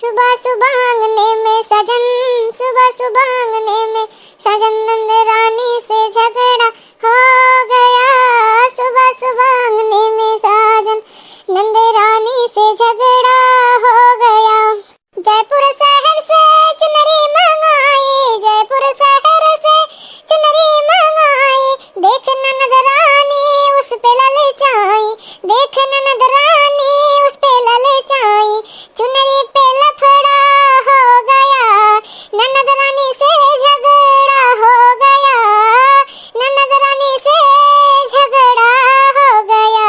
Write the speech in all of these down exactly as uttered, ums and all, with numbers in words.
सुबह सुबह आंगने में सजन, सुबह सुबह आंगने में सजन, नंद रानी से झगड़ा हो गया। सुबह सुबह आंगने में सजन, नंद रानी से झगड़ा हो गया। जयपुर शहर से चुनरी मंगाई, जयपुर शहर से चुनरी मंगाई, देख ननद रानी उस पे ललचाई, देख ननद रानी उस पे ललचाई, चुनरी पे लफड़ा हो गया, ननद रानी से झगड़ा हो गया, ननद रानी से झगड़ा हो गया।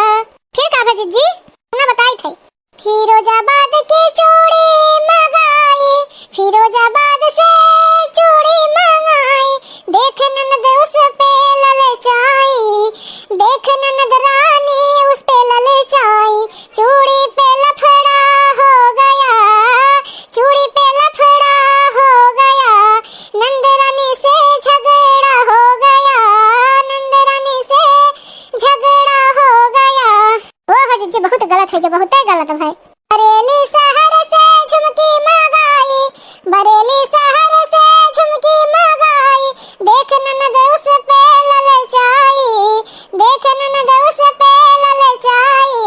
फिर का भा जिज्जी? ना बताई थे। फिरोजाबाद के चूड़ी मंगाई, फिरोजाबाद से चूड़ी मंगाई, देख ननद उस पे ललचाई, देख ननद रानी उस पे ललचाई, चूड़ी पे लफड़ा हो गया, चूड़ी पे लफड़ा हो गया, नंद रानी से झगड़ा हो गया, नंद रानी से झगड़ा हो गया। ओ हो जिज्जी, बहुत गलत है, ये बहुते गलत है। बरेली शहर से झुमकी मंगाई, बरेली शहर से झुमकी मंगाई, देख ननद उस पे ललचाई, देख ननद उस पे ललचाई,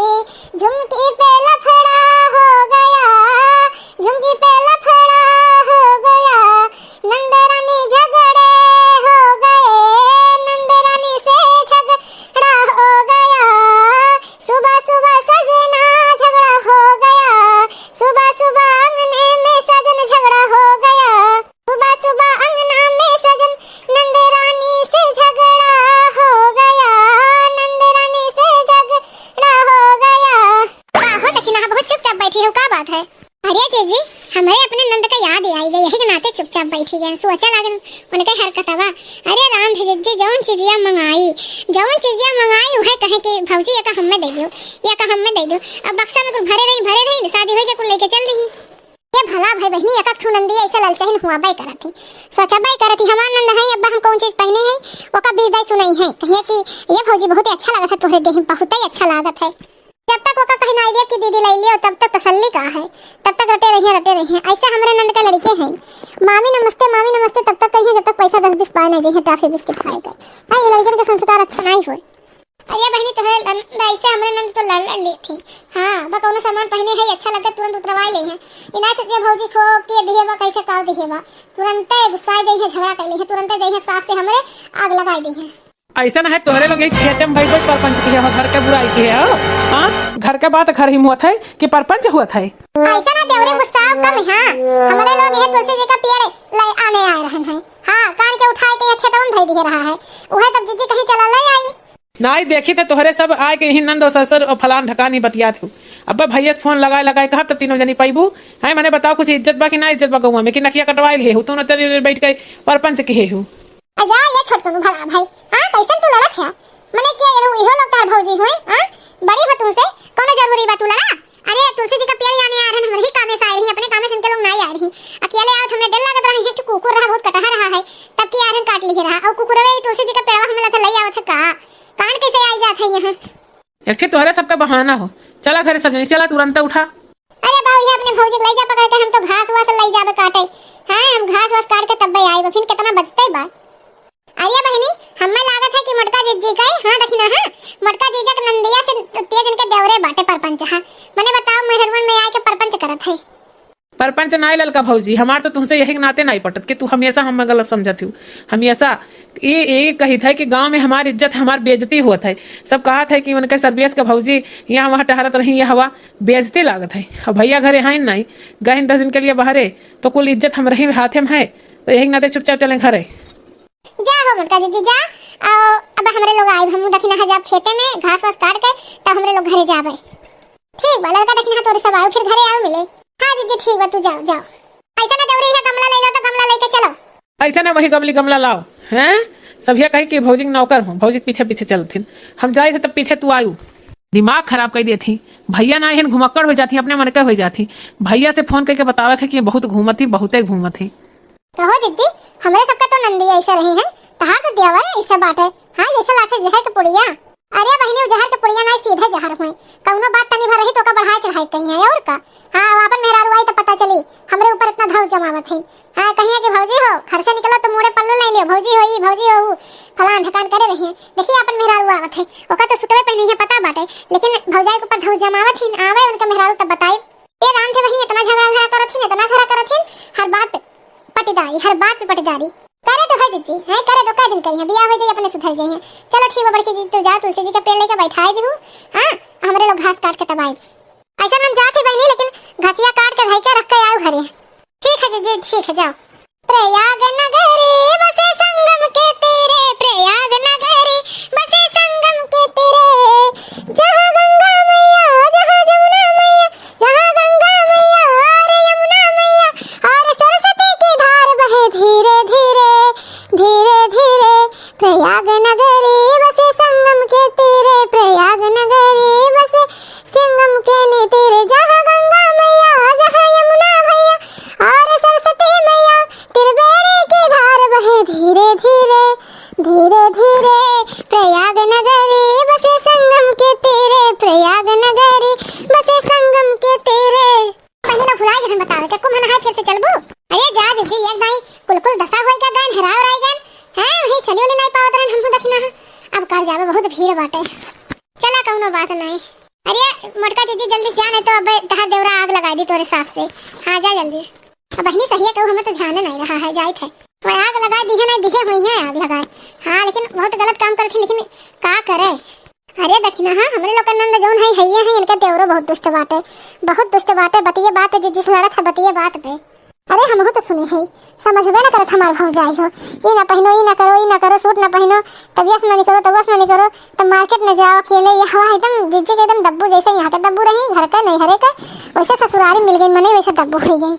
झुमकी पे लफड़ा हो गया, झुमकी पे लफड़ा हो गया, नंद रानी झगड़े हो गए, नंद रानी से झगड़ा हो गया, सुबह सुबह सजना झगड़ा हो गया, सुबह सुबह आंगने में सजन झगड़ा हो गया, सुबह सुबह अंगना में सजन नंद रानी से झगड़ा हो गया, नंद रानी से झगड़ा हो गया। का हो दखिनहा, बहुत चुपचाप बैठी हो, का बात है? अरे जीजी, हमरे अपने नंद का याद आई गई, यही के नाते चुपचाप बैठी गए, सोचा लागन उनके हरकतवा। अरे राम भे जिज्जी, जौन चीजिया मंगाई, जौन चीजिया मंगाई, उहे कहे कि भौजी, एका हम्मे दे दियो, एका हम्मे दे दियो। अब बक्सा में कुल भरे रही, भरे रही, शादी होई के कुल लेके चल रही। ये भला भाई बहिनी, एक एक ठू नंदी ऐसे ललचाइन हुआ बाई करत ही, सोचा बाई करत ही, हमार नंद है, अब हम कौन चीज पहने हैं, ओका बीस दाई सुनाई है, कहिए कि ये भौजी बहुत ही अच्छा लागत है तोहरे देह में, बहुत ही अच्छा लागत है। जब तक ओका कहीं ना देख कि दीदी लाई लियो, तब तक तसल्ली का है, तब तक रटे रहिए, रटे रहिए। ऐसे हमरे नंद के लड़के हैं, मामी नमस्ते, मामी नमस्ते, तब तक कहिए जब तक पैसा दस बीस पाए नहीं जइहे, टॉफी बिस्किट खाए के। हाँ, ये लड़कन के संस्कार अच्छा नहीं होए। अरे बहिनी, तोहरे नंद ऐसे हमरे नंद तो लड़ लड़ लेत ही। हाँ, बा कौनो सामान पहने है अच्छा लगे तुरंत उतरवाई ले हैं। इना सोचे भौजी खो के दिहे बा, कैसे का दिहे बा, तुरंते गुस्सा जाइए, झगड़ा कर ले हैं, तुरंते जाइए सास से हमरे आग लगाई दी है। ऐसा ना है, तोहरे लोग एक खेते में बैठ बैठ परपंच किहे हो, घर के बुराई किहे हो। हाँ, घर के बात घर ही में होत है कि परपंच होत है। ऐसा ना देवरे गुस्सा कम है, हमरे लोग ये तुलसी जी का पेड़ ले आने आए रहन हैं। हाँ, कान के उठाए के ये खेतवन धई दिए रहा है, उहे तब जीजी कहीं चला ले आई। नाई देखी तो तोहरे सब आए के यही नंद और ससुर और फलान ढकान ही बतियात हो। अब्बा भैया से फोन लगाए लगाए कहब तब तीनों जनी पैबू। है मने बताओ, कुछ इज्जत बा कि ना इज्जत बा गौवा में कि नकिया कटवाइल है हो, तू न तेरे बैठ के परपंच किहे हो। अजा ये छोटकनू भला भाई, हाँ, कैसन तू लड़त है? मने क्या ये इहो लोग तार भौजी हुए, हाँ? बड़ी हो तुमसे, कौनो जरूरी बा तू लड़ा? अरे तुलसी जी का पेड़ यानी आ रहन, हमरे ही कामे से आए रही, अपने कामे से इनके लोग ना आए रही। अकेले आवत हमने डर लागत रहा, एक ठो कुकुर रहा, बहुत कटहा रहा है, तब की आ रहन काट लिए रहा। और कुकुरवे ही तुलसी जी का पेड़वा हमें लगे ले आवत है का? कान कैसे आई जात है यहाँ? एक ठे तोहरे सबका बहाना हो। चला घरे सब जनी, चला तुरंत उठा। अरे बाऊ, ये अपने भौजी के ले जा पकड़ के, हम तो घास वास ले जाबे काटे। हाँ, हम घास वास काट के तब्बे आए, फिर कितना बचते बा। अरे बहिनी, हमें लागत है कि मोटका जीजी के, हाँ, देखी ना, हाँ, मोटका जीजा के नंदिया से तेज इनके देवरे बाटे परपंच, हाँ। मने बताओ, मेहरवन में आए के परपंच करत है। परपंच नाय ललका भौजी, हमार तो तुमसे यही के नाते नाय पटत कि तू हमेशा हमें गलत समझत हो। हमेशा ये, ये कहित है कि गाँव में हमार इज्जत, हमार बेइज्जती होत है। सब कहत है कि उनके सर्विस के भौजी यहाँ वहाँ टहरत रही, यह हवा बेइज्जती लागत है। अब भैया घरे हैं नहीं, गए हैं दस दिन के लिए बाहरे, तो कुल इज्जत हम रही हाथे में है, तो यही के नाते चुपचाप चलें घरे। जा हो मोटका जीजी जा, आओ, अब हमरे लोग आए, हम दखिनहा जाब खेते में घास वास काट के, तब हमरे लोग घरे जाबे। ठीक बा, ललका दखिनहा तोरे सब आओ, फिर घरे आओ मिले। हाँ जीजी ठीक बा, तू जाओ, जाओ। ऐसा ना देवरी है, गमला ले लो तो गमला लेके चलो। ऐसा ना वही गमली गमला लाओ, हैं? सभिया कही कि भौजी के नौकर हो, भौजी के पीछे पीछे चलथिन। हम जाए थे तब पीछे तू आयु। दिमाग खराब कर दिए थी। भैया ना एहन घुमक्कड़ हो जाती, अपने मन के हो जाती। भैया से फोन करके बतावे थे कि बहुत घूमत ही, बहुते घूमत ही। कहो जिज्जी, हमरे सबका तो नंदी ऐसे रही हैं, तहार तो देवर ऐसे बाटे। हाँ, जैसे लाखे जहर के पुड़िया। अरे बहिनी, उ जहर के पुड़िया ना, सीधे जहर हुए। कौनो बात तनी भर रही तो का बढ़ाए चढ़ाए कही है, और का? हाँ, अब आपन मेहरारू आई तो पता चली। कमावत है। हाँ, कहिए कि भौजी हो, घर से निकलो तो मुड़े पल्लू नहीं लियो, भौजी हो ई, भौजी हो ऊ, फलान ढकान करे रही है। देखिए अपन मेहरारू आवत है, ओका तो सुटवे पहनी है पता बाटे, लेकिन भौजाई के ऊपर धौस जमावत ही, आवे उनके मेहरारू तब बताई। ए राम थे वही इतना झगड़ा घरा करत ही, इतना घरा करत ही, हर बात पे पटीदारी, हर बात पे पटीदारी। करे तो है जीजी, हैं, करे तो कै दिन करी है, बियाह हो जाई, अपने सुधर जाई है। चलो ठीक बा बड़की जी, तू जा, तुलसी जी के पेड़ लेके बैठाए दी हूँ। हाँ, हमरे लोग घास काट के तब आई। ऐसा हम जात ही बहनी, लेकिन घसिया काट के धई के रख के आओ घरे। ठीक है जीजी, ठीक है, जाओ। प्रयाग नगरी बसे संगम के तीरे, प्रयाग नगरी बसे संगम के तीरे, जहाँ गंगा मैया, जहाँ जमुना मैया, जहाँ गंगा मैया और यमुना मैया और सरस्वती की धार बहे धीरे धीरे, धीरे धीरे। प्रयाग नगरी बसे संगम के तीरे, प्रयाग नगरी बसे संगम के नी तीरे, जहाँ गंगा मैया, जहाँ यमुना मैया और सरस्वती मैया, त्रिवेणी की धार बहे धीरे धीरे, धीरे धीरे। प्रयाग नगरी बसे संगम के तीरे, प्रयाग नगरी बसे संगम के तीरे। पहले लोग भुला गए हम बतावे के, कुंभ नहाए फिर से चलबू? अरे जा जीजी, एक दाई कुल कुल दशा होई का गन, हेराव रह गन। हैं, वही चली उली नहीं पावत रहन, हम दखिना है। अब कर जावे, बहुत भीड़ बाटे। चला, कौनो बात नहीं। अरे मोटका जीजी, जल्दी से जा, नहीं तो अब तहार देवरा आग लगा दी तोरे सास से। हाँ, जा जल्दी। अब बहनी सही है, कहू हमें तो ध्यान नहीं रहा है, जाइत है। वो आग लगा दी है, नहीं दिहे हुई है आग लगाए। हाँ, लेकिन बहुत गलत काम करती, लेकिन का करे? अरे दखिना, हाँ, हमरे लोग के नंद जौन है, हइये है, इनके देवरो बहुत दुष्ट बाटे, बहुत दुष्ट बाटे, बतिये बात पे जीजी से लड़त है, बतिये बात पे। अरे हमहू तो सुने है, समझबे न करत हमार भौजाई हो, ई ना पहिनो, ई ना करो, ई ना करो, सूट ना पहिनो, तबियत ना निकरो, तबस ना निकरो, तो मार्केट न जाओ अकेले, यहाँ एकदम जीजी के एकदम दब्बू जैसे यहाँ के दब्बू रही, घर का नहीं हरे का, वैसे ससुरारी मिल गई, मने वैसे दब्बू हो गई।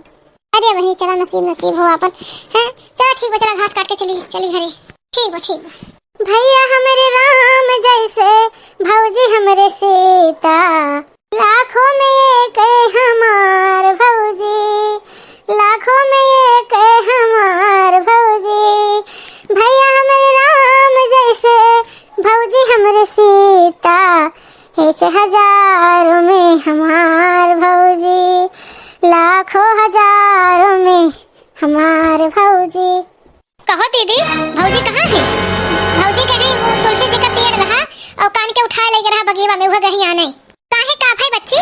अरे बहिनी, चला नसीब नसीब हो आपन। हैं? चला ठीक बा, चला घास काट के चली, चली घरे। ठीक बा, ठीक बा। भैया हमरे राम जैसे, भौजी हमरे सीता, लाखों में एक हमार भौजी, लाखों में एक हमार भौजी। भैया हमरे राम जैसे, भौजी हमरे सीता, एक हजारों में हमार भौजी, लाखों हजारों में हमार भौजी। कहो दीदी, भौजी कहाँ है? भौजी कहीं वो तुलसी जी का पेड़ रहा और कान के उठाए ले रहा बगीवा में, वह कहीं आने। काहे का भाई बच्ची?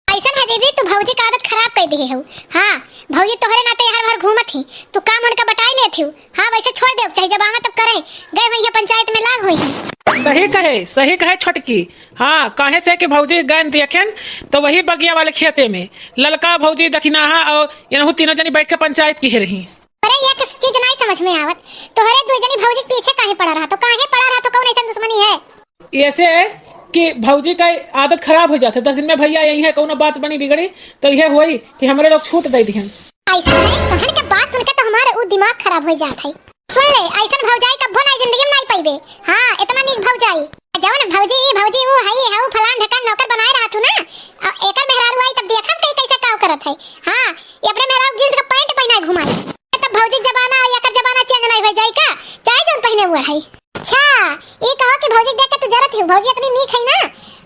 ऐसन है दीदी, तू भौजी का आदत खराब कर दिए हो। हाँ, भौजी तोहरे नाते हर भर घूमत ही, तू काम उनका बटाई लेत ही। हाँ, वैसे छोड़ दे, चाहे जब आवे तब करे, गए हुई है पंचायत में लाग हुई है। सही कहे, सही कहे छोटकी। हाँ, काहे से कि भौजी गए देखेन तो वही बगिया वाले खेते में ललका भौजी दखिनाहा और इनहू तीनों जनी बैठ के पंचायत की रही। अरे, एक चीज नहीं समझ में आवत, तोहरे दू जनी भौजी के पीछे काहे पड़ा रहा, तो काहे पड़ा रहा, तो कौन ऐसन दुश्मनी है? ऐसे है कि भौजी का आदत खराब हो जात है, दस दिन में भैया यही है, कौनो बात बनी बिगड़ी तो यह हुई कि हमरे लोग छूट दे दिहन। ऐसा है, तोहन के बात सुन के तो हमारे उ दिमाग खराब हो जात है। सुन ले, ऐसन भौजाई कब्बो नहीं जिंदगी में नहीं पाइबे। हाँ, इतना नीक भौजाई। जौन भौजी, ई भौजी, ऊ हई, हऊ फलान ढकान नौकर बनाए रहा तू ना। आ, एकर मेहरारू आई तब देखब कहीं कैसे काव करत है। हाँ, ये अपने मेहरारू जींस का पैंट पहनाए घुमाई। तब भौजी के जमाना और एकर जमाना change नहीं हो जाई का? चाहे जौन पहने हुआ है। अच्छा, ई कहो कि भौजी के देख के तू जरत ही, भौजी इतनी नीक है ना।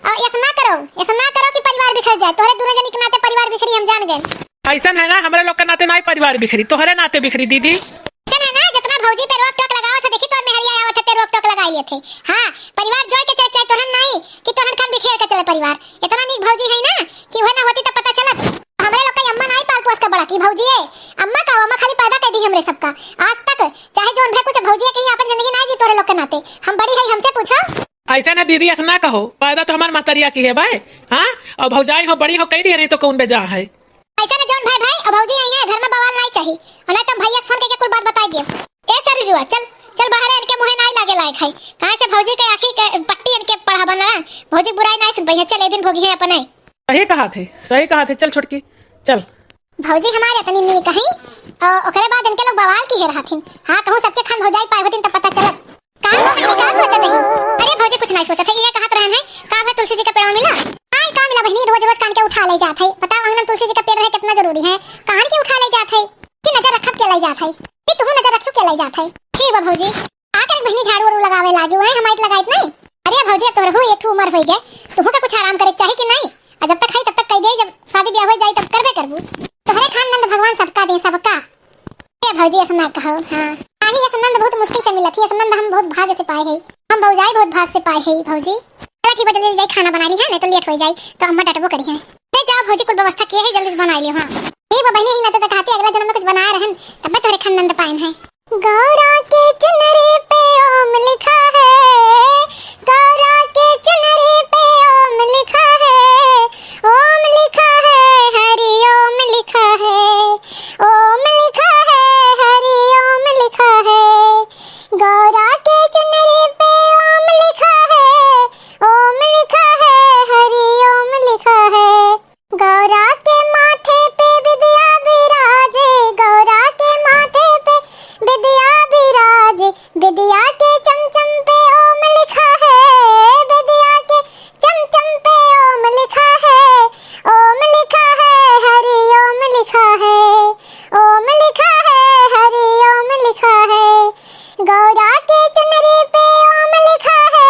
और ऐसा ना करो, ऐसा ना करो कि परिवार बिखर जाए। तोहरे दोनों जनी के नाते परिवार बिखरी, हम जान गए। ऐसन है ना, हमरे लोग के नाते ना ही परिवार बिखरी, तोहरे नाते बिखरी दीदी। ऐसन है ना, जितना भौजी पे रोक टोक लगावत है, देखी तोर मेहरिया आवत है, ते रोक टोक लगाई लेत है। हाँ, परिवार जोड़ के चले, चाहे तोहन नहीं कि तोहन खान बिखेर के चले परिवार। इतना नीक भौजी है ना कि वह ना होती तब पता चलत। हमरे लोग का अम्मा ना ही पाल पोस के बड़ा की भौजी है। अम्मा का, अम्मा खाली पैदा कर दी हमरे सबका। आज तक चाहे जोन भे कुछ भौजी है कहीं अपन जिंदगी ना जी तोहरे लोग के नाते। हम बड़ी है, हमसे पूछो। ऐसा ना दीदी, ऐसा ना कहो, पैदा तो हमार महतरिया की है भाई। हाँ, और भौजाई हो, बड़ी हो, कह दिया नहीं तो कौन बेजा है। ऐसा ना जौन भाई भाई, अब भौजी आई है, घर में बवाल नहीं चाहिए, और नहीं तो भैया से फोन करके कुल बात बताई दियो। ए सरजुआ, चल, चल बाहर, इनके मुँहे नहीं लागे लायक है। कहाँ से भौजी के आँखी के पट्टी इनके पढ़ा बना है, भौजी बुराई नहीं सुन पाई है। चल, ए दिन भोगी है अपने। सही कहा थे, सही कहा थे, चल छोटकी, चल। भौजी हमारे इतनी नीक है, और ओकरे बाद इनके लोग बवाल की है रहथिन। हाँ, कहूँ सबके खान भौजाई पाए होतिन तब पता चलत। का हो बहिनी, का सोचत हई? अरे भौजी, कुछ नहीं सोचत है, ये कहत रहन है, का है तुलसी जी का पेड़वा मिला? आई का मिला बहिनी, रोज रोज कान के उठा ले जात है। बताओ, अंगना में तुलसी जी का पेड़ रहे कितना जरूरी है, कान के उठा ले जात है कि नजर रखब के ले जात है, कि तुहू नजर रखियो के ले जात है। ठीक बा भौजी, का करे बहिनी, झाड़ू वाड़ू लगावे लागी हुए, हम आइत लगाइत नहीं। अरे भौजी, अब तोहर हो एक ठो उम्र होई गए, तुहू का कुछ आराम करे के चाही कि नहीं? आ जब तक है तब तक कह दे, जब शादी ब्याह हो जाए तब करबे करबू। तोहरे खान नंद भगवान सबका दे, सबका। जी, ऐसा ना कहो, हाँ। नाही, ऐसा नंद बहुत मुश्किल से मिलत ही, ऐसा नंद हम बहुत भाग से पाए है। हम भौजाई बहुत भाग से पाए है, भौजी। चला ठीक बा, जल्दी जाई खाना बनाइ ली, हाँ, नहीं तो लेट होइ जाई, तो अम्मा डटबो करिहैं। ले जाओ भौजी, कुल व्यवस्था किए है, जल्दी से बनाइ लियो, हाँ। ए वो बहिनी, ही ना तो कहती अगला जन्म में कुछ बनाए रहन, तब तोहरे खान नंद पाएन है। गौरा के चुनरी पे ओम लिखा है, गौरा के चुनरी पे ओम लिखा है, ओम लिखा है, हरि ओम लिखा है, ओम लिखा है, हरि ओम लिखा है। गौरा के चुनरी पे ओम लिखा है, ओम लिखा है, हरि ओम लिखा है। गौरा के माथे पे बिदिया बिराजे, गौरा के माथे पे बिदिया बिराजे, बिदिया के चमचम पे ओम लिखा है, बिदिया के चमचम पे ओम लिखा है, ओम लिखा है, हरि ओम लिखा है, ओम लिखा है, हरि ओम लिखा है। गौरा के चुनरी पे ओम लिखा है,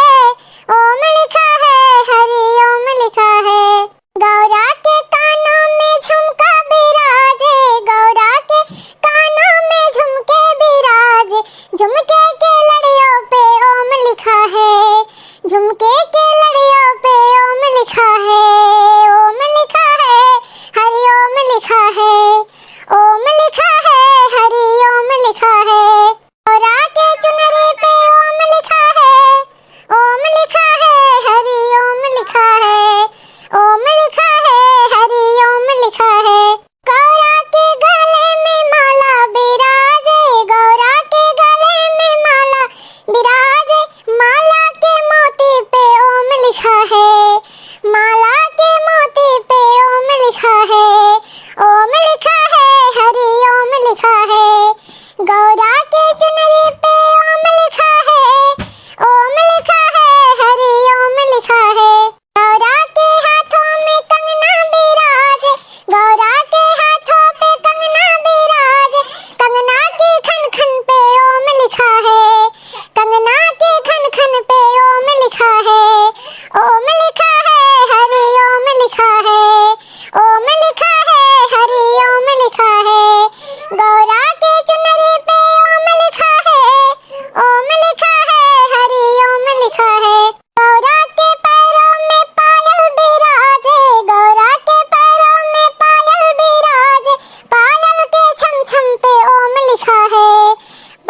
ओम लिखा है, हरि ओम लिखा है। गौरा के कानों में झुमका बिराजे, गौरा के कानों में झुमके बिराजे, झुमके के लड़ियों पे ओम लिखा है, झुमके के लड़ियों पे ओम लिखा है, ओम लिखा है, हरि ओम लिखा है, ओम लिखा है, हरि ओम लिखा है। गौरा के चुनरी पे ओम लिखा है, ओम लिखा है, हरि ओम लिखा है, ओम लिखा है, हरि ओम लिखा है। गौरा के गले में माला बिराजे, गौरा के गले में माला बिराजे, माला के मोती पे ओम लिखा है, माला के मोती पे ओम लिखा है, ओम लिखा है, हरि ओम लिखा है। गौरा के चुनरी पे ओम लिखा है, ओम लिखा है, हरि ओम लिखा है। गौरा के हाथों में कंगना बिराजे, गौरा के हाथों पे कंगना बिराजे, कंगना की खन खन पे ओम लिखा है, कंगना की खन खन पे ओम लिखा है, ओम लिखा है, हरि ओम लिखा है, ओम लिखा है, हरि ओम लिखा है। गौरा के चुनरी पे ओम लिखा है, ओम लिखा है, हरि ओम लिखा है। गौरा के पैरों में पायल बिराजे, गौरा के पैरों में पायल बिराजे, पायल के छम छम पे ओम लिखा है,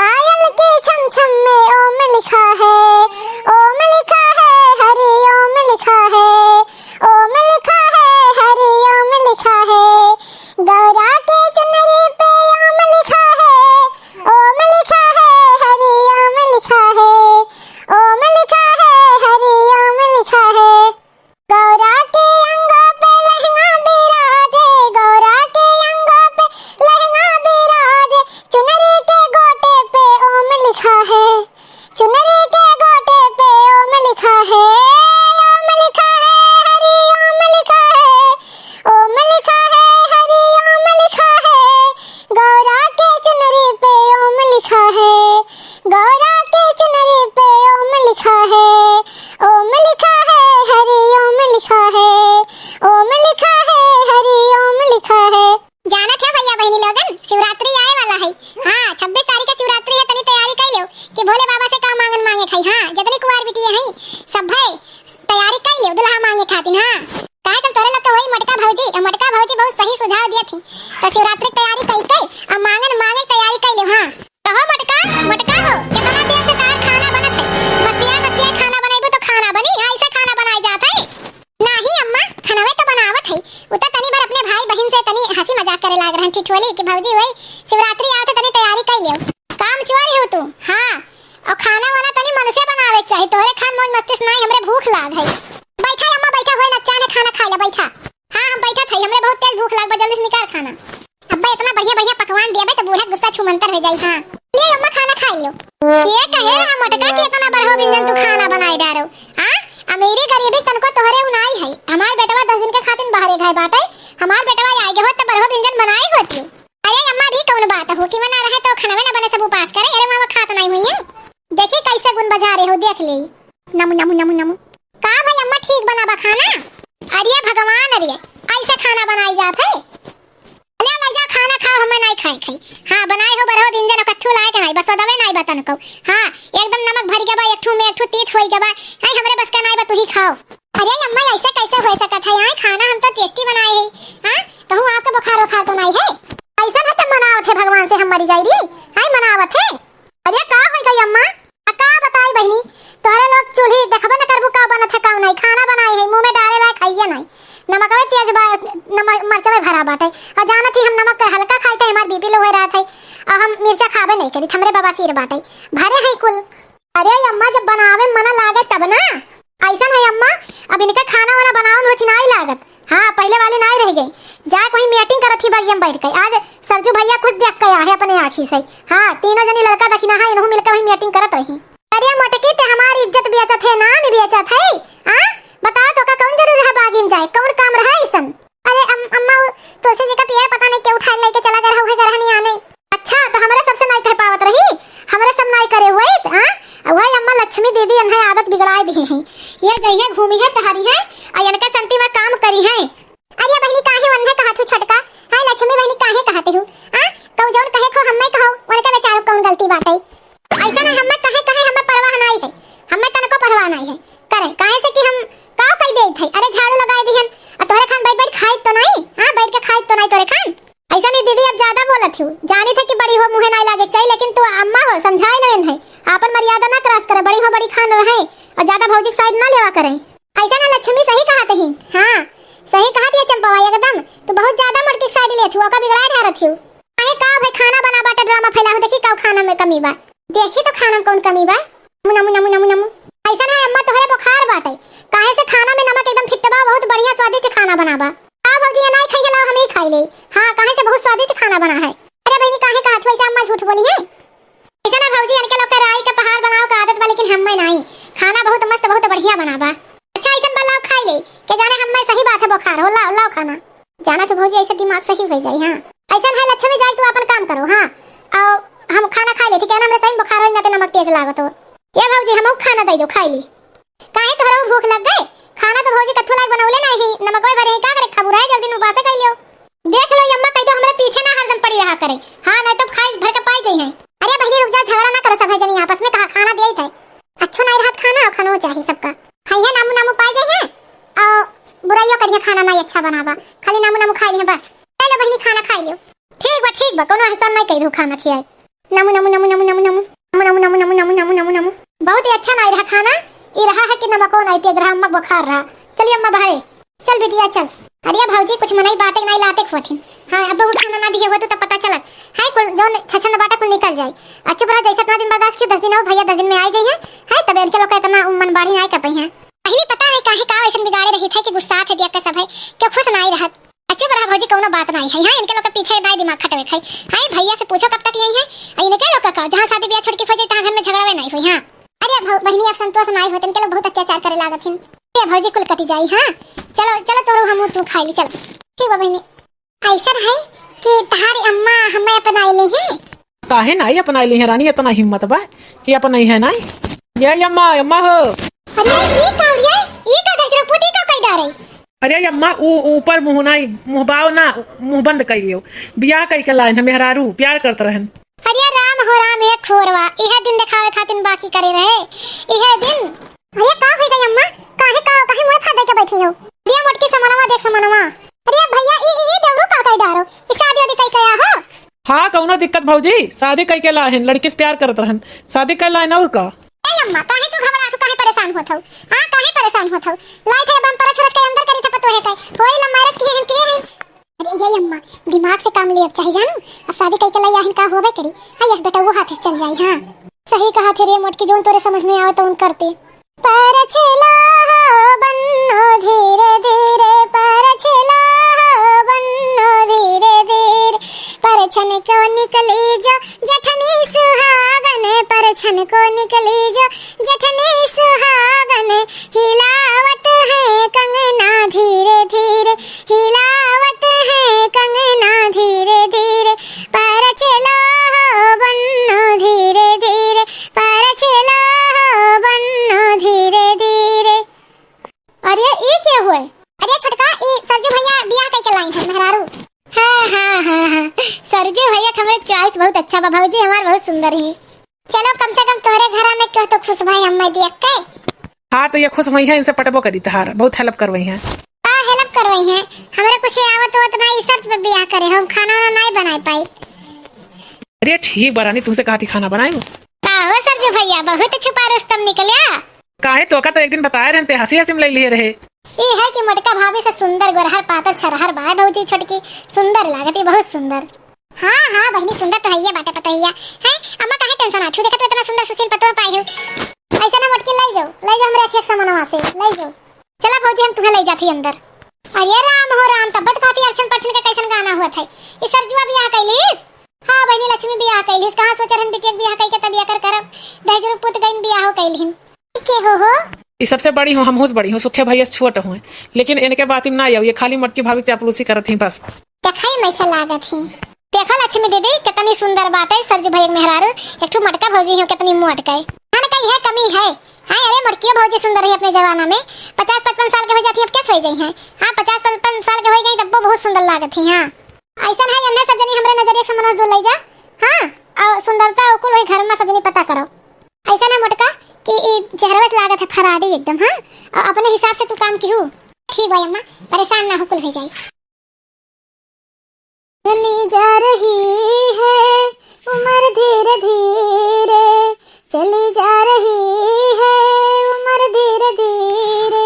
पायल के छम छम में ओम लिखा है, ओम लिखा है, हरि ओम लिखा है, ओम लिखा है, हरि ओम लिखा है। गौरा के चुनरी पे ओम लिखा है, ओम लिखा है, हरि ओम लिखा है, ओम लिखा है, हरि ओम लिखा है। गौरा के अंगों पे लहंगा बिराजे, गौरा के अंगों पे लहंगा बिराजे, चुनरी के गोटे पे ओम लिखा है, चुनरी के गोटे पे ओम लिखा है, ओम लिखा है, हरि ओम लिखा है, ओम लिखा है, हरि ओम लिखा है। गौरा के चुनरी पे ओम लिखा है, गौरा के चुनरी पे ओम लिखा है, ओम लिखा है, हरि ओम लिखा है, ओम लिखा है, हरि ओम लिखा है। जानत है भैया बहिनी लोगन, शिवरात्रि आए वाला है। हाँ, छब्बीस तारीख के शिवरात्रि है, तनी तैयारी कर लो कि भोले बाबा से का मांगन मांगे खाई। हाँ, जितनी कुंवार बिटिया हैं, सब है तैयारी कर लो दुल्हा मांगे खातिर। हाँ, काहे तब तोरे लोग के वही मोटका भौजी, और मोटका भौजी बहुत सही सुझाव दिया थी। तो शिवरात्रि की तैयारी करके और मांगन मांगे की तैयारी कर लो। हाँ, कहो मोटका, मोटका हो, कितना देर से तार खाना बनत है? मस्तिया मस्तिया खाना बनाइबू तो खाना बनी? हाँ, ऐसे खाना बनाए जाता है? नाही अम्मा, खनवे तो बनावत है। उ तो तनी भर अपने भाई बहिन से तनी हंसी मजाक करे लाग रहन, ठिठोली कि भौजी वही शिवरात्रि आवत है, तनी तैयारी कर लियो। काम चोर हो तू। हाँ, और खाना वाना तनी मन से बनावे के चाही। तोहरे खान मौज मस्ती से नाही, हमरे भूख लाग है। बैठा अम्मा, बैठा, होए नकचाने खाना खाए ला, बैठा। हाँ, हम बैठा था, हमरे बहुत तेज भूख लाग बा, जल्दी से निकाल खाना। अब्बे इतना बढ़िया बढ़िया पकवान दिया बे तो बूढ़ा गुस्सा छूमंतर हो जाई। हाँ, ले अम्मा खाना खाई लो। के कहे रहा मोटका कि इतना बड़हो व्यंजन तू खाना बनाई डारो? हाँ, अमीरी गरीबी तनको तोहरे उनाई है। हमार बेटवा दस दिन के खातिर बाहरे गए बाटे, हमार बेटवा आई गए होत तो बड़हो व्यंजन बनाई होती। अरे अम्मा, अभी कौन बात हो कि मना रहे तो खाना ना बने, सब उपास करे। अरे मामा खात नहीं हुई है, देखी कैसे गुन बजा रहे हो, देख ले। नमु नमु नमु नमु। का भाई अम्मा ठीक बना बा खाना? अरे भगवान, अरे ऐसे खाना बनाई जात है? ले ले जा खाना खाओ, हमें नहीं खाई, खाई। हाँ, बनाए हो बरहो बिंजन, कत्थू लायक नाई, बस दवे नाई बा तनको। हाँ, एकदम नमक भरि गवा, एक ठू में एक ठू तीत होई गवा। आई हमरे बस का नाई बा, तू ही खाओ। अरे अम्मा, ऐसे कैसे हो सकत है? आई खाना हम तो tasty बनाए है। हाँ, कहूँ आपका बुखार उखार तो नाई है? ऐसा ना तो मनावत है भगवान से हम मरी जाई रही। आई मनावत है। अरे का होई गई अम्मा? आ का बताई बहिनी, तोहरे लोग चूल्ही देखबे न करबू का बनत है, का नाई। खाना बनाई है, मुँह में डाले लायक है ये नाई। नमकवे तेज बा, नमक मरचवे भरा बाटे। और जानत ही हम नमक के हल्का खाई थे, हमार BP low हो रहा था। और हम मिर्चा खाबे नहीं करी, हमरे बवासीर बाटे। भरे है कुल। अरे अम्मा, जब बनावे में मन लागे तब ना। ऐसन है अम्मा, अब इनके खाना वाना बनावे में रुचि नाई लागत। हाँ, पहिले वाली नाई रह गई। जाए कोई meeting करत ही बगिया में बैठ के। आज सरजू भैया खुद देख के आए अपने आँखी से। हाँ, तीनों जनी लड़का दखिना है, इनहू मिलके वही meeting करत रही। अरे मोटकी, ते हमारी इज्जत बेचत है, नाम बेचत है। हाँ, बताओ तो का कौन जरूरी है बागी में जाए, कौन काम रहा ऐसन? अरे अम-, अम्मा, वो तुलसी जी का पेड़ पता नहीं क्यों उठाए लेके चला गया रहा, उहे गरहनी आने। अच्छा, तो हमरे सबसे नाई कह पावत रही, हमरे सब नाई करे हुए, हाँ? वही अम्मा लक्ष्मी दीदी इन्हें आदत बिगड़ाए दी है। ये जइहे घूमी है, टहरी है, और इनके संती में काम करी है। अरे बहिनी, काहे वन्हे कहत हूँ छोटका? हाँ, लक्ष्मी बहिनी, काहे कहत हूँ? हाँ, कहू जौन कहे खो हम्मे कहो, उनके बेचारो कौन गलती बाटे? ऐसा ना हम्मे कहे, कहे हम्मे परवाह नाई है, हम्मे तनको परवाह नाई है। करे, काहे से कि हम काव कई देत है? अरे झाड़ू लगाए दिहन, आ तोहरे खान बैठ बैठ खाइत तो नाई, हाँ, बैठ के खाइत तो नाई तोहरे खान। ऐसा नहीं दीदी, अब ज्यादा बोलत हूँ, जानी थे कि बड़ी हो मुँहे नाई लागे चाहिए, लेकिन तू अम्मा हो, समझाए लेन है, आपन मर्यादा ना cross करे, बड़ी हो बड़ी खान रहे, और ज्यादा भौजी के side ना लेवा करे। ऐसा ना लक्ष्मी सही कहत ही, हाँ, सही कहत ही चंपवा एकदम, तू बहुत ज्यादा मोटकी के side लेत हूँ, ओका बिगड़ाए ढारत हूँ। काहे का भाई खाना बना बाटे drama फैला हो, देखी का खाना में कमी बा, देखी तो खाना में कौन कमी बा। नमू, नमू, नमू, नमू, नमू। ऐसा ना अम्मा तोहरे बुखार बाटे, काहे से खाना में नमक एकदम फिट बा, बहुत बढ़िया स्वादिष्ट खाना बना बा। का भौजी ये नाई खाई लाओ हम ही खाई ले। हाँ, काहे से बहुत स्वादिष्ट खाना बना है। अरे बहिनी काहे कहत हो ऐसे अम्मा झूठ बोली है? ऐसा ना भौजी, इनके लोग के राई के पहाड़ बनाओ का आदत बा, लेकिन हम्मे नाई। खाना बहुत मस्त, बहुत बढ़िया बना बा। अच्छा, ऐसन बा, लाओ खाई ले, के जाने हम्मे सही बात है बुखार हो। लाओ, लाओ खाना। जाना तो भौजी, ऐसे दिमाग सही हो जाई। हाँ, ऐसन है लक्ष्मी, जाए तू अपन काम करो। हाँ, और हम खाना खाई ले, ठीक है ना? हमरे सही में बुखार हो, ना तो नमक तेज लागत हो। ये भौजी, हमहू खाना दे दो, खाई ली। काहे तोहरा भूख लग गए? खाना तो भौजी कथू लायक बनौले नहीं, नमकवे भरे हैं, का करे खाबू? रहे जल्दी उपासे कर लियो। देख लो अम्मा, कह दो हमरे पीछे ना हरदम पड़ी रहा करे। हाँ, नहीं तो खाई भर के पाई जाई हैं। अरे बहिनी रुक जाओ, झगड़ा ना करो सब है जनी आपस में, कहा खाना दिया ही था। अच्छो नहीं रहत खाना, और खानो चाहिए सबका। खाइए नामू नामू पाई जाई हैं, और बुराइयो करिए खाना नहीं अच्छा बनावा, खाली नामू नामू खाई हैं बस। ले लो बहिनी खाना खाई लियो। ठीक बा, ठीक बा, कोनो एहसान नहीं कही दू खाना खियाए। नमू, नमू, नमू, नमू, नमू, नमू। नमू, नमू, नमू, नमू, नमू, नमू, नमू। बहुत ही अच्छा नाई रहा खाना। ई रहा है कि नमको नाई तेज रहा, अम्मा बुखार रहा। चलिए अम्मा बाहरे। चल बिटिया चल। अरे भौजी कुछ मनई बाटे नाई लाते खुआथिन। हाँ, अब बहुत खाना ना दिए हुआ तो तब पता चलत। हाय कुल जौन छछन बाटा कुल निकल जाए। अच्छा बड़ा जैसे इतना दिन बर्दाश्त किया, दस दिन हो भैया, दस दिन में आई जाइए। हाय तब इनके लोग का इतना मन बाढ़ी नाई कर पाई हैं। अहिनी पता नहीं काहे का ऐसन बिगाड़े रही थे कि गुस्सा थे दिया के सब है, क्यों खुश नाई रहत। अच्छे बड़ा भौजी कौनो बात नाई है, हाँ, इनके लोग के पीछे नाई दिमाग खटवे खाई। हाँ, भैया से पूछो कब तक यही है, आ इनके लोग का, जहाँ शादी ब्याह छोड़ के खोजे, तहाँ घर में झगड़ावे नाई हुई, हाँ। अरे भौ-, बहिनी, अब संतोष नाई होते, इनके लोग बहुत अत्याचार करे लागत हिन। अरे भौजी, कुल कटी जाई, हाँ। चलो, चलो, तोरो हमू तू खाई ली, चलो। ठीक बा बहिनी। ऐसन है कि तहार अम्मा हमें अपनाए ले हैं। काहे नाई अपनाए ली है रानी, इतना हिम्मत बा कि अपनाई है नाई? ये अम्मा, अम्मा हो। अरे, ये का, ये, ये का देख रहे, पोती का कई डारे? अरे अम्मा, ऊ ऊपर मुँह नाई, मुँह बाव ना, मुँह बंद कई लियो। बियाह कई के लाइन है मेहरारू, प्यार करत रहन। अरे राम हो राम, एक खोरवा, यह दिन दिखावे खातिर बाकी करे रहे, यह दिन। अरे का हो गई अम्मा, काहे का, काहे मुँह फाड़ के बैठी हो? अरे मोटकी समनवा देख समनवा। अरे भैया, ई, ई, ई देवरू का कई डारो, ई शादी वादी कई कया हो? हाँ, कौनो दिक्कत भौजी, शादी कई के लाहिन, लड़की से प्यार करत रहन, शादी कई लाहिन और का? ए अम्मा, काहे तू घबरात हो, काहे परेशान होत हो? हाँ, काहे परेशान होत हो? लाई थे बम परछ रछ के अंदर करी थे पतोहे के, होई love marriage किए हन, किए हन। अरे ये अम्मा, दिमाग से काम लेब चाही जानू, अब शादी कई के लाई आहिन का होबे करी। हाँ, यस बेटा, वो हाथे चल जाई, हाँ। सही कहा थे रे मोटकी, जोन तोरे समझ में आवे तो उन करते। परछला हो बन्नो धीरे धीरे, परछला हो बन्नो धीरे धीरे। परछन को निकली जो जेठनी सुहागन, परछन को निकली जो जेठनी सुहागन। हिलावत है कंगना धीरे धीरे, हिलावत है कंगना धीरे धीरे। परछला हो बन्नो धीरे धीरे, परछला हो बन्नो धीरे धीरे। अरे, ई के हुए? अरे छोटका, ई सरजू भैया बियाह कई के लाइन है मेहरारू। हाँ, हाँ, हाँ, हाँ। सरजू भैया देख, हमरे choice बहुत अच्छा बा भौजी, हमार बहुत सुंदर ही। चलो, कम से कम तोहरे घरा में केहू तो खुश भई, अम्मा देख के। हाँ, तो ये खुश होइहैं, इनसे पटबो करी तहार, बहुत help करवइहैं। का help करवइहैं? हमरे कुछ आवत होत ना, ई शर्त पे बियाह करे, हम खाना वाना नाई बनाए पाई। अरे ठीक बा रानी, तुमसे कहा थी खाना बनाए। का हो सरजू भैया, बहुत छुपा रुस्तम निकल्या। काहे, तोका तो एक दिन बताए रहन ते, हँसी हँसी में ले लिए रहे। ई है कि मोटका भाभी से सुंदर गोरहर पातर छरहर बाय भौजी छोटकी, सुंदर लागत ही, बहुत सुंदर। हाँ, हाँ, बहिनी, सुंदर तो हइये बाटे पतोहिया। हैं, अम्मा काहे tension आत हू? देखत हो इतना सुंदर सुशील पतोह पाए हो। ऐसे ना मोटकी, लई जाओ, लई जाओ हमरे अखिया के सामनवा से, लई जाओ। चला भौजी, हम तुम्हें लई जात ही अंदर। अरे राम हो राम, तब तो कहती अरछन परछन के कैसन गाना हुआ था। ई सरजुआ बियाह कैलिस? हाँ बहिनी, लक्ष्मी बियाह कैलिस। कहाँ सोच रहन बिटिया के बियाह कइके तब एकर करब। दहेजरू पुत गइन बियाह कैलिन। के हो हो? ई सबसे बड़ी हूँ, हमहूँ से बड़ी हूँ, सुखे भैया से छोट हूँ, लेकिन इनके बात में ना आऊ, ये खाली मोटकी भाभी के चापलूसी करत ही बस। देखा ही में से लागत ही। देखो लक्ष्मी दीदी, कितनी सुंदर बात है, सरजू भैया के मेहरारू, एक ठो मोटका भौजी हो, कितनी मोट के। हाँ, ना कहीं है, कमी है। हाँ, अरे मोटकियो भौजी सुंदर है अपने जमाना में, पचास पचपन साल के हो जाती, अब कैसे हो जाई हैं? हाँ, पचास पचपन साल के हो गई, तब वो बहुत सुंदर लागत ही। हाँ, ऐसा है, एन्ने सब जनी हमरे नजरिए से मनोज दूर लई जा। हाँ, और सुंदरता और कुल वही घर में सब जनी पता करो। ऐसा ना मोटका कि ई चेहरवा से लागत है फराडी एकदम, हाँ, और अपने हिसाब से तू काम किहू। ठीक भाई अम्मा, परेशान ना हो, कुल हो जाई। चली जा रही है उम्र धीरे धीरे, चली जा रही है उम्र धीरे धीरे।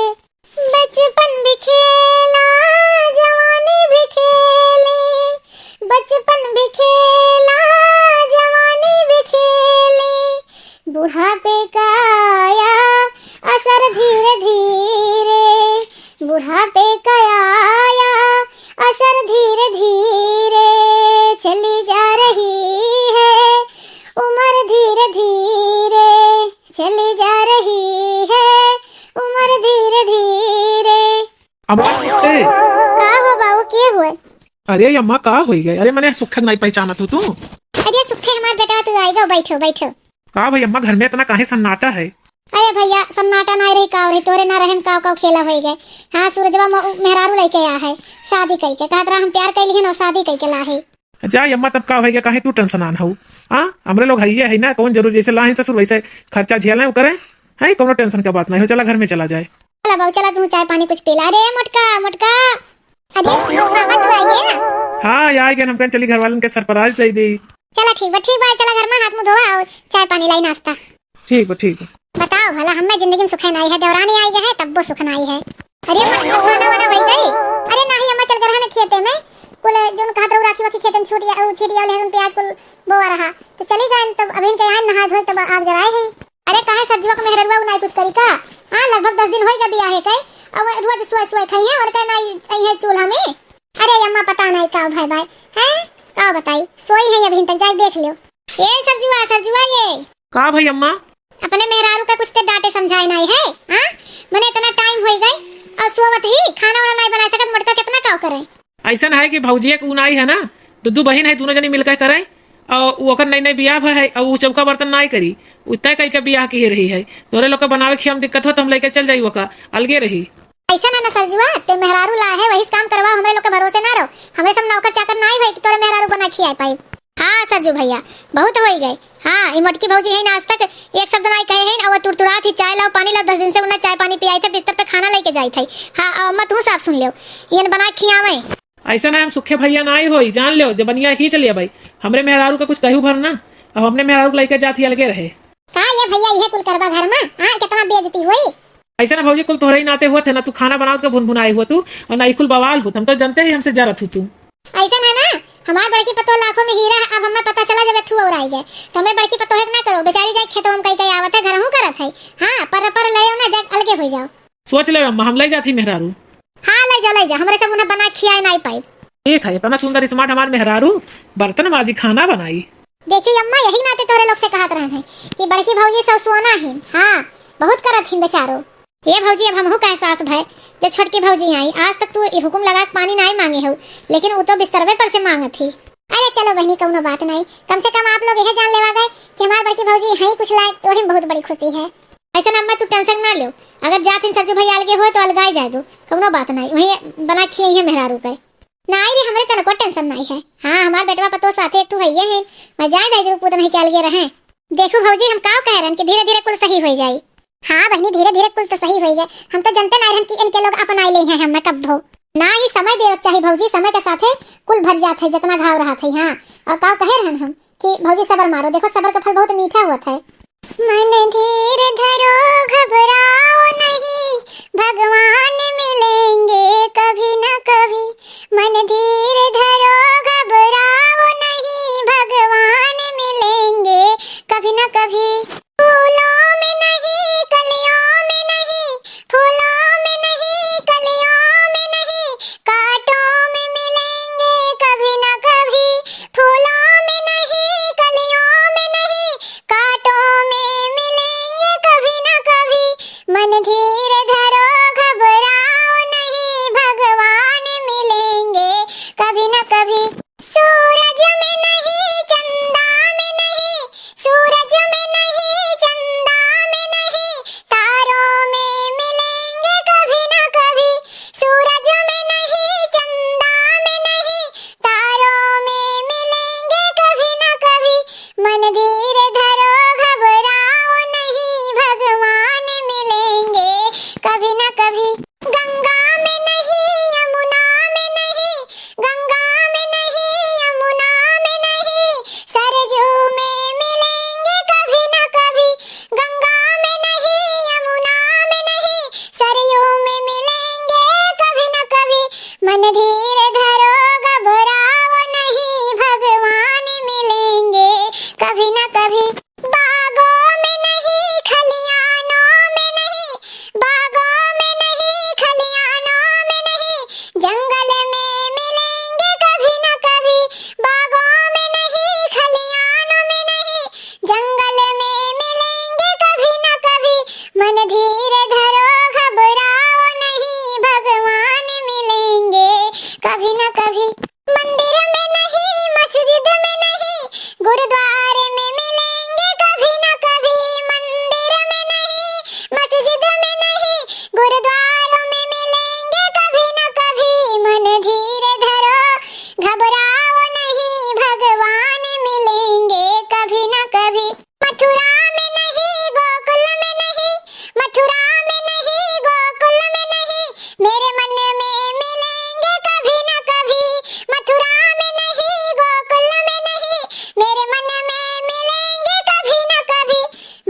बचपन भी खेला, जवानी भी खेली, बचपन भी खेला, जवानी भी खेली, बुढ़ापे का आया असर धीरे धीरे, बुढ़ापे का आया असर धीरे धीरे, चली जा रही है उम्र धीरे धीरे, चली जा रही है उम्र धीरे धीरे। अम्मा, नमस्ते। का हो बाबू, के हुए? अरे अम्मा, का होई गए? अरे मने सुखक नहीं पहचानत हो तू? अरे सुखे हमार बेटा, तू आई गो, बैठो, बैठो। का भाई अम्मा, घर में इतना काहे सन्नाटा है? अरे भैया, सन्नाटा ना रही, का रही, तोरे ना रहम का, का खेला होई गए। हाँ, सूरजवा म-, मेहरारू लेके आ है, शादी कई के, कहत रहा हम प्यार कैली है ना, शादी कई के ला है। जा अम्मा, तब का होई गए, काहे तू tension आन हऊ? हाँ, हमरे लोग हइये है ना, कौन जरूर जैसे लाइन ससुर वैसे खर्चा झेलें, वो करें, है, कौनो tension का बात नहीं हो, चला घर में चला जाए। चला बाबू, चला तू चाय पानी कुछ पी ला। अरे मोटका, मोटका, अरे मामा तू आ गया? हाँ, आ गया, हम कहें चली घर वालन के surprise दे दी। चला ठीक बा, ठीक बा, चला घर में हाथ मुंह धोवा और चाय पानी लाई नाश्ता। ठीक बा, ठीक बा। बताओ भला, हमें जिंदगी में सुख नाई है, देवरानी आई गए है तब वो सुख नाई है। अरे मोटका, खाना वाना होई गई? अरे नाही अम्मा, चल गए रहन खेते में, कुल जोन कहत रहू राखी वाखी खेते में छूट या, उ छीट या, लहसुन प्याज कुल बोआ रहा, तो चली गए तब अभी इनके यहाँ नहा धोए तब आग जराए है। अरे काहे सरजुआ के मेहररुआ उ नाई कुछ करी का? हाँ, लगभग दस दिन होई गए बियाहे के, अब रोज सुबह सुबह खाई है और कहे नाई आई है चूल्हा में। अरे अम्मा, पता नाई का भाई भाई, हैं? का बताई, सोई है अभी तक, जाए देख लियो। ए सरजुआ, सरजुआ ये। का भाई अम्मा? अपने मेहरारू का कुछ ते डांटे समझाए नाई है, हाँ? मने इतना time होई गए और सोवत ही खाना वाना नाई बना सकत, मोटका कितना काव करे? ऐसन है कि भौजिया के उ नाई है ना, दू दू बहिन है, दोनों जनी मिलकर करें, और उ ओकर नई नई बियाह भय है, और उ चौका बर्तन नाई करी, उ तय कई के बियाह की रही है। तोरे लोग के बनावे खियावे में दिक्कत हो तो हम लेके चल जाई, ओका अलगे रही। ऐसा ना ना सरजुआ, ते मेहरारू ला है, वही से काम करवा, हमरे लोग के भरोसे ना रहो। हमरे सब नौकर चाकर नाई भाई कि तोरे मेहरारू को ना खियाए पाई। हाँ सरजू भैया, बहुत होई गए। हाँ, ई मोटकी भौजी है ना, आज तक एक शब्द नाई कहे हैं, और तुड़तुड़ात ही चाय लाओ, पानी लाओ, दस दिन से उन्हें चाय पानी पियाई थे, बिस्तर पे खाना लेके जाई थे। हाँ, और अम्मा तू साफ सुन लियो, ये बना खियावे। ऐसा ना हम सुखे भैया नाई होई, जान लियो, जबनिया ही चलिए भाई, हमरे मेहरारू का कुछ कहू भर ना, अब अपने मेहरारू को लेके जात ही अलगे रहे। का ये भैया, इहे कुल करबा घर में? हाँ, कितना बेइज्जती हुई। ऐसे ना भौजी, कुल तोहरे ही नाते हुआ थे ना, तू खाना बनावत के भुनभुनाए हुआ तू, और ना ई कुल बवाल होत, हम तो जानते ही हमसे जरत हूँ तू। ऐसा ना ना, हमार बड़की पतोह लाखों में हीरा है, अब हमें पता चला जब एक ठू और आई गए, तो हमें बड़की पतोह एक ना करो, बेचारी जाए खेतों में कई कई आवत है, घर हूँ करत है। हाँ, पर पर ले ना, जग अलगे हो जाओ। सोच ले अम्मा, हम ले जाती मेहरारू। हाँ, ले जा, ले जा, हमरे सब उन्हें बना खियाए नाई पाई। ठीक है, इतना सुंदर smart हमार मेहरारू, बर्तन माजी, खाना बनाई। देखियो अम्मा, यही नाते तोरे लोग से कहत रहन है कि बड़की भौजी सब सोना ही, हाँ, बहुत करत ही बेचारो। ये भौजी, अब हमहू का एहसास भय, जब छोटकी भौजी आई, आज तक तू ई हुकुम लगा के पानी नाई मांगे हो, लेकिन उ तो बिस्तरवे पर से मांगत ही। अरे चलो बहनी, कौनो बात नाई, कम से कम आप लोग यह जान लेवा गए कि हमार बड़की भौजी है कुछ लायक, वही में बहुत बड़ी खुशी है। ऐसा ना अम्मा, तू tension ना लो, अगर जात हिन सरजू भैया अलगे हो तो अलगाई जाए दो, कौनो बात नाई, वही बना खिए है मेहरारू के। नाई रे, हमरे तनको tension नाई है। हाँ, हमार बेटवा पतोह साथे एक ठू हइये हैं, मैं जाए दे जरूर पूत नहीं के अलगे रहे। देखू भौजी, हम काव कह रहन कि धीरे धीरे कुल सही होइ जाई। हाँ बहिनी, धीरे धीरे कुल तो सही होइ जाए। हम तो जनते नाई रहन कि इनके लोग अपनाई लेइहैं हमें कब्बो। ना ही समय देवे के चाही भौजी, समय के साथे कुल भर जात है, जितना घाव रहत है। हाँ, और काव कहे रहन हम कि भौजी सबर मारो, देखो सबर का फल बहुत मीठा होत है। मन धीर धरो, घबराओ नहीं, भगवान मिलेंगे कभी न कभी। मन धीर धरो, घबराओ नहीं, भगवान मिलेंगे कभी न कभी। फूलों में नहीं, कलियों में नहीं, फूलों में नहीं, कलियों में नहीं, कांटों में मिलेंगे कभी न कभी। फूलों में नहीं, कलियों में नहीं, कांटों में मिलेंगे कभी न कभी। मन धीर धरो, घबराओ नहीं, भगवान मिलेंगे कभी न कभी। सूरज में नहीं, चंदा में नहीं, सूरज में नहीं, चंदा में नहीं, तारों में मिलेंगे कभी ना कभी। सूरज में नहीं, चंदा में नहीं, तारों में मिलेंगे कभी ना कभी। मन धीर धरो, घबराओ नहीं, भगवान मिलेंगे कभी ना कभी। गंगा में नहीं, यमुना में नहीं, गंगा में नहीं, यमुना में नहीं, सरजू में मिलेंगे कभी ना कभी। गंगा में नहीं, यमुना में नहीं, सरयू में मिलेंगे कभी ना कभी। मन धीर धरो, घबराओ नहीं, भगवान मिलेंगे कभी ना कभी। बागों में नहीं, खलियानों में नहीं, बागों में नहीं, खलियानों में नहीं, जंगल में मिलेंगे कभी ना कभी। बागों में नहीं, खलियानों में नहीं, जंगल में मिलेंगे कभी ना कभी। मन धीर धरो, घबराओ नहीं, भगवान मिलेंगे कभी ना कभी। मंदिर में नहीं, मस्जिद में नहीं, गुरुद्वारे में मिलेंगे कभी ना कभी। मंदिर में नहीं, मस्जिद में नहीं, गुरुद्वारों में मिलेंगे कभी ना कभी। मन धीर धरो, घबराओ नहीं, भगवान मिलेंगे कभी ना कभी। मथुरा में नहीं, गोकुल में नहीं, मथुरा में नहीं, गोकुल में नहीं, मेरे मन में मिलेंगे कभी ना कभी। मथुरा में नहीं, गोकुल में नहीं, मेरे मन में मिलेंगे कभी ना कभी।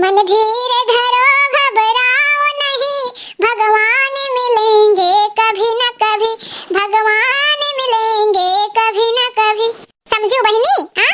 मन धीर धरो, घबराओ नहीं, भगवान मिलेंगे कभी ना कभी, भगवान मिलेंगे कभी ना कभी। समझियो बहिनी, हाँ?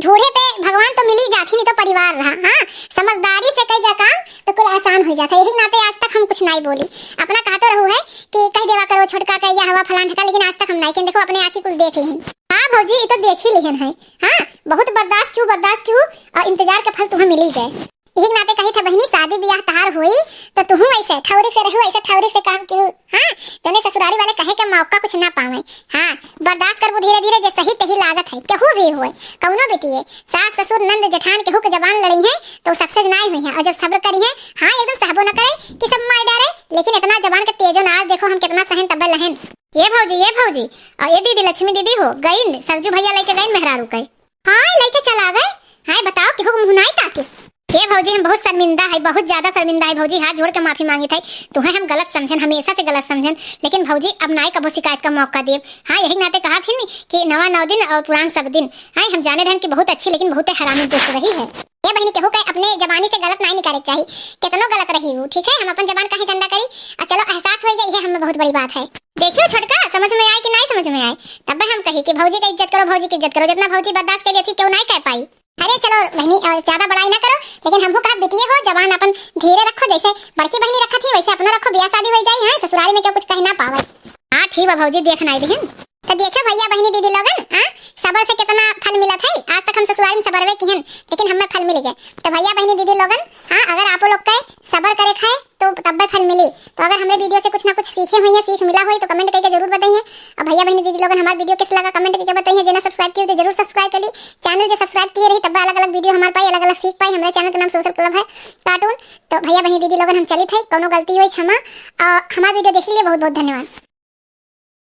ढूढ़े पे भगवान तो मिली जात ही, नहीं तो परिवार रहा, हाँ? समझदारी से कई जा काम तो कुल आसान होइ जात है। यही नाते आज तक हम कुछ नाई बोली। अपना कहतो रहू है कि कह देवा करो छोटका के या हवा फलान ढका, लेकिन आज तक हम नाई किहन। देखो अपने आँखी कुल देख लिहन। हाँ भौजी, ये तो देख ही लिहन है। हाँ, बहुत बर्दाश्त किहू, बर्दाश्त किहू और इंतजार के फल तुम्हें मिली गए। यही नाते कही था बहिनी, शादी ब्याह तहार होई तो तुहू ऐसे ठौरी से रहू, ऐसे ठौरी से काम किहू। हाँ, तने ससुरारी वाले कहे के मौका कुछ ना पावे। हाँ, बर्दाश्त करबू धीरे धीरे, जे सही तही लागत है, केहू भी होए, कौनो बेटी है, सास ससुर नंद जेठान केहू के जबान लड़इहैं तो success नाई होइहैं। और जब सब्र करिहैं, हाँ, एकदम सहबो न करे कि सब मार डारे, लेकिन इतना जबान के तेजो ना, आज देखो हम कितना सहन तब्बे लहन। ये भौजी, ये भौजी, और ये दीदी लक्ष्मी दीदी हो गईन, सरजू भैया लेके गईन मेहरारू के। हाँ, लइके चला गए। हाँ, बताओ, केहू के मुँह नाई ताकिस। हे भौजी, हम बहुत शर्मिंदा है, बहुत ज्यादा शर्मिंदा है भौजी, हाथ जोड़ के माफी मांगित है। तुहें हम गलत समझन, हमेशा से गलत समझन, लेकिन भौजी अब नाई कबो शिकायत का मौका देब। हाँ, यही नाते कहा थी नी कि नवा नौ दिन और पुरान सब दिन। हाँ, हम जाने रहन कि बहुत अच्छी लेकिन बहुत हरामी दुष्ट रही है। ए बहिनी, केहू के अपने जबानी से गलत नाई निकाले के चाही, केतनो गलत रही वो, ठीक है, हम अपन जबान काहे गंदा करी। आ चलो, एहसास होइ गई, ये हमें बहुत बड़ी बात है। देखियो छोटका, समझ में आए कि नाई समझ में आए, तब हम कही कि भौजी का इज्जत करो, भौजी की इज्जत करो, जितना भौजी बर्दाश्त के लिए थी, केहू नाई कह पाई। अरे चलो बहिनी, अ, ज्यादा बड़ाई ना करो, लेकिन हमहू कहा बिटिये हो, जबान अपन धीरे रखो, जैसे बड़की बहिनी रखत ही वैसे अपनो रखो, बियाह शादी होइ जाई, हाँ, ससुरारी में केहू कुछ कह ना पावे। हाँ ठीक बा भौजी, देख नाई लिहन। तो देखो भैया बहिनी दीदी लोगन, हाँ, सबर से कितना फल मिलत है। आज तक हम ससुरारी में सबरवे किहन, लेकिन हमें फल मिल गए। तो भैया बहिनी दीदी लोगन, हाँ, अगर आपो लोग के सबर करे खाए तो तब्बे फल मिली। तो अगर हमरे video से कुछ ना कुछ सीखे होइहैं, सीख मिला होई तो comment करके जरूर बताइए। और भैया बहिनी दीदी लोगन हमार video कैसे लगा comment करके बताइए। जे ना subscribe किए तो जरूर subscribe कर ली। Channel जे subscribe किए रही तब्बे अलग अलग video हमार पाई, अलग अलग सीख पाई। हमारे channel के नाम Social Club है Cartoon। तो भैया बहिनी दीदी लोगन हम चलित है, कौनो गलती होई क्षमा। और हमार video देखे लिए बहुत बहुत धन्यवाद।